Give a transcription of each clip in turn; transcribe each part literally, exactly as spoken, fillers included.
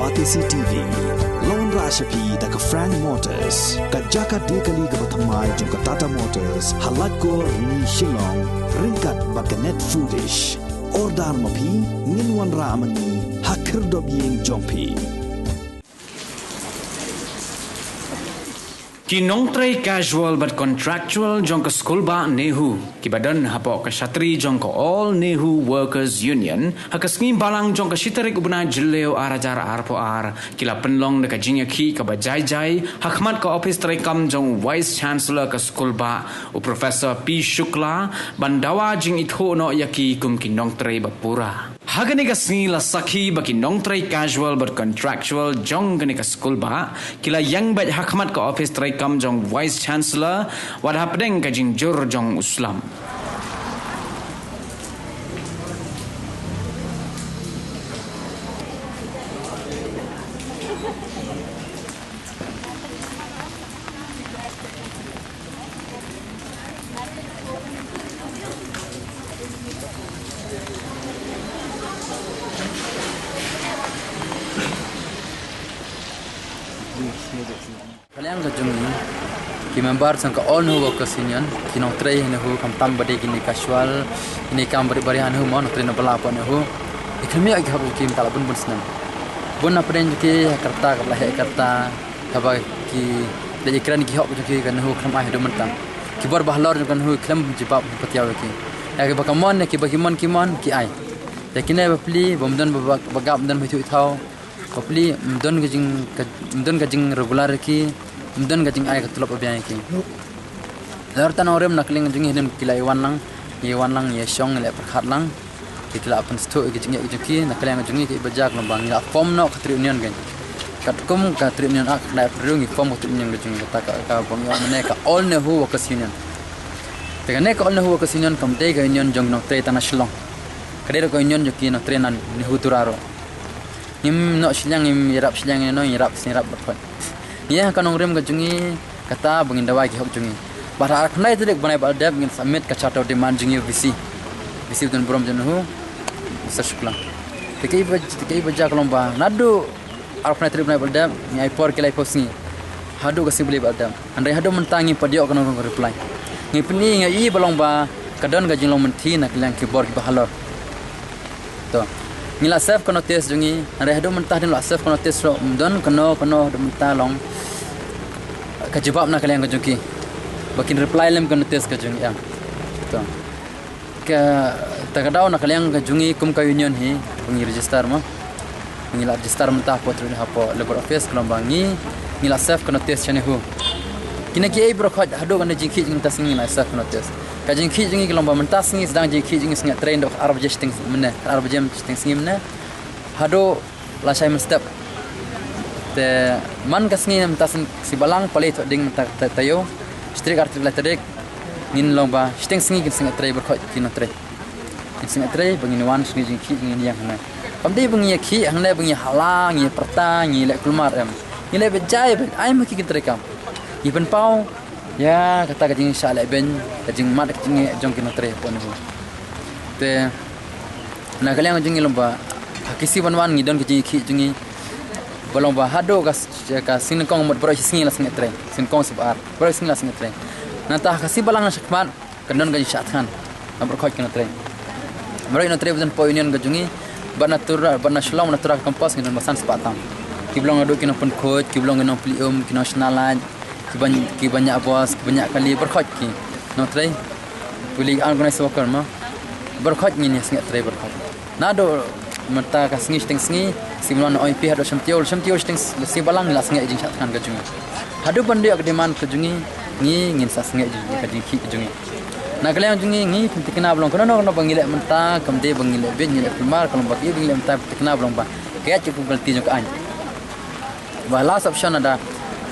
Batesi T V, la wanrah sha phi da ka Frank Motors, ka jaka die kali kaba thymmai jong ka Tata Motors, ha Laitkor, Rni, Shillong, ryngkat bad ka Net Foodish. Order ma phi, ngin wanrah ma ngi ha khyrdop ïing jong phi. Ki nongtrei casual bad contractual jong ka skulbah NEHU, kiba don hapoh ka shatri jong ka All NEHU Workers Union, ha ka sngi Balang jong ka shi tarik u bnai Jylliew ar hajar arphew ar, ki la pynlong da ka jingïakhih kaba jai jai ha khmat ka ophis treikam jong u Vice Chancellor ka skulbah, u Professor P Shukla, ban dawa jingithuh noh ïa ki kum ki nongtrei ba pura. Ha kane ka sngi la sakhi ba ki nongtrei casual bad contractual jong kane ka skulbah ki la ïeng beit ha khmat ka ophis treikam jong Vice Chancellor, wat hapdeng ka jingjur jong u slum. Ka liang ka jong ngi, ki member jong ka All NEHU Workers Union, ki nongtrei ha NEHU, khamtam ba dei kine casual, kine kam ba dei ba ri ha NEHU mo, nongtrei na bylla hapoh NEHU. Ki khlem ïoh ki hok ki mynta la bun bun snem. Bun na pdeng jong ki ha ka rta kaba la heh ka rta, haba ki leit ïakren ki hok jong ki ka NEHU khlem ai haduh mynta. Ki bor ba halor jong ka NEHU khlem jubab, khlem pyntiaw ïa ki. Ïa kiba kamon, ïa kiba kimon kimon ki ai. Ïa kine ba pli, ba ym don ba, ba, ba gap, ym don ba ithuh ithaw. Ba pli, ym don ka jing, ka, ym don ka jing regular ïa ki, ym don ka jingai ka tulop ba biang ïa ki. Lada tang nongrim na ka liang jong ngi hadien ki la ïawan lang, ïawan lang, ïashong, ïaleh pyrkhat lang. Ki, ki la pynsngewthuh ïa ki jingeh jong ki, na ka liang jong ngi kiba jia ka long ba ngi la form noh ka trade union ka. Katkum ka Trade Union Act khyndai arphew hynriew ngi form ka trade union ka jong ngi, kata ka, kaba ngi ong mynne ka All NEHU Workers Union. Te kane ka All NEHU Workers Union kam dei ka union jong nongtrei tang na Shillong. Ka dei ruh ka union jong ki nongtrei na NEHU Tura ruh. Ngim noh shiliang, ngim ïarap shiliang, ngim noh ïarap, sngewrap bad khot. Ngi ïa ka nongrim ka jong ngi, kata ba ngin dawa ïa ki hok jong ngi. Bad ha arphew khyndai tarik bnai ba la dep ngin submit ka charter demand jong ngi ïa u VC. VC ba don burom jong NEHU, Mister Shukla. Te kaei ba, te kaei ba jia ka long ba naduh arphew khyndai tarik bnai ba la dep, ngi ai por ki laiphew sngi. Haduh ka sngi ba la dep. Hynrei haduh mynta ngim pat ïoh kano kano ka reply. Ngi pyni, ngi ïohi ba long ba ka don ka jinglong mynthi na ka liang ki bor kiba halor. To. Ngi la serve ka notice jong ngi, hynrei haduh mynta hadien la serve ka notice ruh ym don kano kano haduh mynta long ka jubab na ka liang ka jong ki. Ba kin reply lem ka notice ka jong ngi em. To. Kata ka daw na ka liang ka jong ngi kum ka union hi, ba ngi register mo. Ba ngi la register mynta hapoh, hapoh Labour Office ka long ba ngi, ngi la serve ka notice sha NEHU. Kine kiei baroh khoit haduh kane jingkhih jong ngi mynta sngi ngi la serve ka notice. Ka jingkhih jong ngi ka long ba mynta sngi sdang jingkhih jong ngi sngewtrei naduh ar baje shiteng mynne, ar baje shiteng sngi mynne. Haduh lashai mynstep. Te man ka sngi mynta sngi Balang, Palei, Thohdieng mynta ta-, taïew. Shi tarik, ar tarik, lai tarik. Ngin long ba shiteng sngi kin sngewtrei baroh khoit ki nongtrei. Kin sngewtrei ba ngin wan sngewtrei jingkhih, ngin ïeng hangne. Kam dei ba ngi ïa khih hangne ba ngi hala, ngi pyrta, ngi leh kulmar em. Ngi leh beit jai beit, ai ma ki kin treikam. Ngi pynpaw ïa kata ka jingshah leh beiñ, ka jingmad ka jingeh jong ki nongtrei hapoh NEHU. Te na ka liang jong ngi long ba ha ki sngi ban wan ngi don ka jingkhih jong ngi. Ba long ba haduh ka s-, ka sngi nyngkong mut baroh shi sngi la sngewtrei. Sngi nyngkong, sngi ba ar, baroh shi sngi la sngewtrei. Nangta ha ka sngi Balang na shakhmat kan don ka jingshah thngan na baroh khoit ki nongtrei. Baroh ki nongtrei ba don hapoh union ka jong ngi, bad na Tura, bad na Shillong, na Tura ka campus ngi don ba san spah tam. Kiba long haduh ki nongpynkhuid, kiba long ki nongplie um, ki nongshna light, kiba, kiba ñiah bos, kiba ñiah kali, baroh khoit ki nongtrei. Pule unorganized worker mo. Baroh khoit ngin ïa sngewtrei baroh khoit. Naduh mynta ka sngi shiteng sngi, sngi Balang na oi pi haduh shemtiaw, shemtiaw shiteng s-, sngi Balang ngi la sngewtrei jingshah thngan ka jong ngi. Haduh ban dei ka demand ka jong ngi, ngi ngin sa sngewtrei jing ka jingkhih ka jong ngi. Na ka liang jong ngi ngi pynthikna ba long kano kano ba ngi leh mynta, kam dei ba ngi leh beit, ngi leh kulmar, ka long ba ki ba ngi leh mynta pynthikna ba long ba ka ïaid kum ka lynti jong ka aiñ. Ba last option ada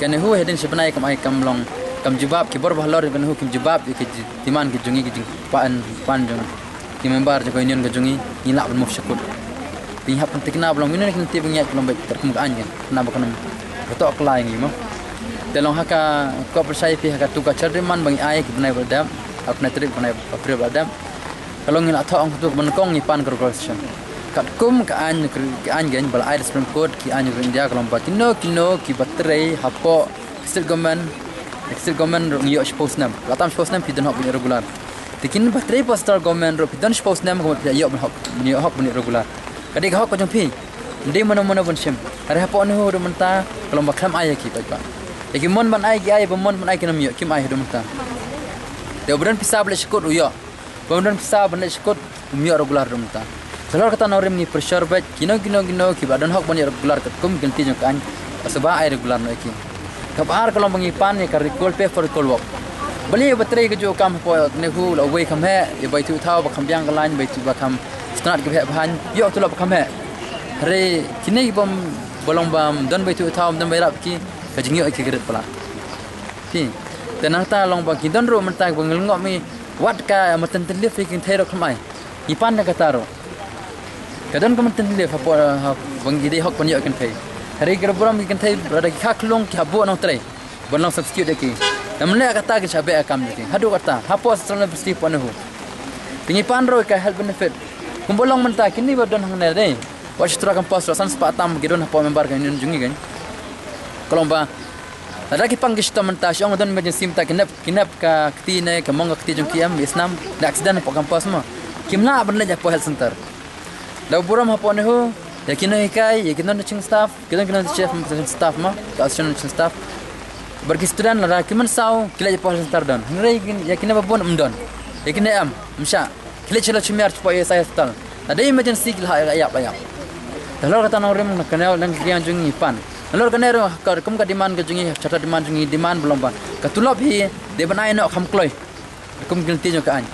ka NEHU hadien shi bnai kam ai kam long, kam jubab, ki bor ba halor ka NEHU kim jubab ïa ki demand ki jong ngi, ki jingpan, pan jong ki member jong ka union ka jong ngi, ngi lah ban move shakut. Te ngi hap pynthikna ba long union kin tip ngi ïaid ka long beit katkum ka aiñ kan, na ba kan ym ka toh ka lai ngi mo. Te long ha ka, ko pyrshah ïa phi ha katu ka charter demand ba ngi ai ki bnai ba la dep, ha bnai tarik bnai April ba la dep. Ka long ngi la thoh ong katu ka ban kong ngi pan ka regular session. Katkum ka aiñ, ka aiñ kein ba la ai da Supreme Court, ki aiñ ka India ka long ba kino kino kiba trei hapoh state government, state government ruh ngi ïoh shiphew snem. La tam shiphew snem phi don hok ban ïoh regular. Te kin ba trei hapoh central government ruh phi don shiphew snem ka mut phi ïoh ban hok, ban ïoh hok ban ïoh regular. Ka dei ka hok ka jong phi. Ym dei mano mano ban shim. Hynrei hapoh une haduh mynta ka long ba khlem ai ïa ki paidbah. Ïa ki mon ban ai ki ai, ba mon ban ai kim ïoh, kim ai haduh mynta. Te uba don pisa ba leit sha kot u ïoh. Ba don pisa ban leit sha kot um ïoh regular haduh mynta. Te halor kata nongrim ngi pressure beit kino kino kino kiba don hok ban ïoh regular katkum ki lynti jong ka aiñ, sngewbha ai regular noh ïa ki. Kaba ar ka long ba ngi pan ïa ka recall, pay for recall work. Balei ba trei kajuh ka kam hapoh NEHU la uwei kham heh, ïa ba ithuh ithaw ba kham biang ka lain, ba ithuh ba kham sngewtynnat kiba heh ba haiñ, ïoh ka tulop ba kham heh. Hynrei kine kibym, ba long bym don ba ithuh ithaw, bym don ba ïarap ki, ka jingïoh ïa ki ka rit palat. Phi. Te nangta long ba ki don ruh mynta ba ngi lyngngoh, mi wat ka maternity leave ïa ki kynthei ruh khlem ai. Ngi pan da kata ruh. Ka don ka maternity leave hapoh, ha, ba ngi dei hok ban ïoh ïa ki kynthei. Hynrei ki burom ki kynthei lada ki kha khlung ki hap buh nongtrei ban long substitute ïa ki. Te mynta kata ki shah beh ïa ka kam jong ki. Haduh kata hapoh Central University hapoh NEHU. Te ngi pan ruh ïa ka health benefit. Kumba long mynta kine ba don hangne dei. Wat sha Tura campus ruh san spah tam ki don hapoh member ka union jong ngi kein. Ka long ba lada ki pang ki shitom mynta, shu ong don emergency mynta, ki nep, ki nep ka kti ne ka mong ka kti jong ki, em, isnam, da accident hapoh campus mo. Kim lah ban leit hapoh health center. Da burom hapoh NEHU, ïa ki nonghikai, ïa ki non-teaching staff, ki don ki non-teaching staff mo, ka association non-teaching staff. Bad ki student lada ki mynsaw, ki leit hapoh health center don. Hynrei ïa kine ba bun ym don. Ïa kine em, ym shah. Ki leit sha Lhokshimer shapoh E S I hospital. Lada emergency ki la ïap, la ïap. Te halor kata nongrim na kane leng ka liang jong ngi pan. Halor kane ruh ka kum ka demand ka jong ngi, chata demand jong ngi, demand ba long ba ka tulop hi dei ban ai noh kham kloi. Kum ka lynti jong ka aiñ.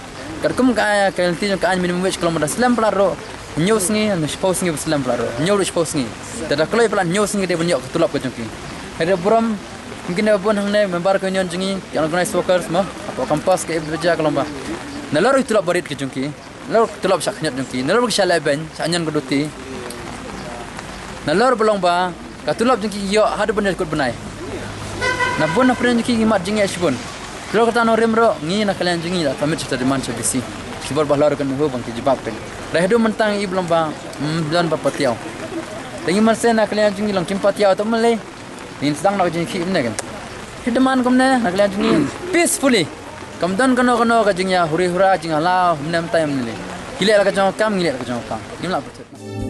Katkum ka, ka lynti jong ka aiñ minimum wage ka long ba da slem palat ruh hynñiew sngi, shiphew sngi ba slem palat ruh hynñiew ruh shiphew sngi. Te da kloi palat hynñiew sngi dei ban ïoh ka tulop ka jong ki. Hynrei burom Kum kine ba bun hangne member ka union jong ngi, ki organized workers mo, hapoh campus ka East Bajair ka long ba nalor ki tulop barit ki jong ki, nalor ki tulop shah khynñiot jong ki, nalor ki shah leh beiñ, shah ñion ka duty. Nalor ba long ba ka tulop jong ki ki ïoh haduh ban ïa kut bnai. Na bun na pdeng jong ki ki mad jingeh shibun. Halor kata nongrim ruh ngi na ka liang jong ngi la submit shata demand sha VC. Shibun ba halor ka NEHU ban ki jubab pyn. Hynrei haduh mynta ngi i ba long ba, mm, don ba patiaw. Te ngi mynta na ka liang jong ngi long kim patiaw te mynlei. Ngin sdang na ka jingkhih mynne kan. Ki demand kumne na ka liang jong ngi peacefully. Kam don kano kano ka jingïa huri hura jingïa la mynne mynta mynne. Ki leh la ka jong ka kam, ngi leh la ka jong ka kam. Ngim lah pyrthei.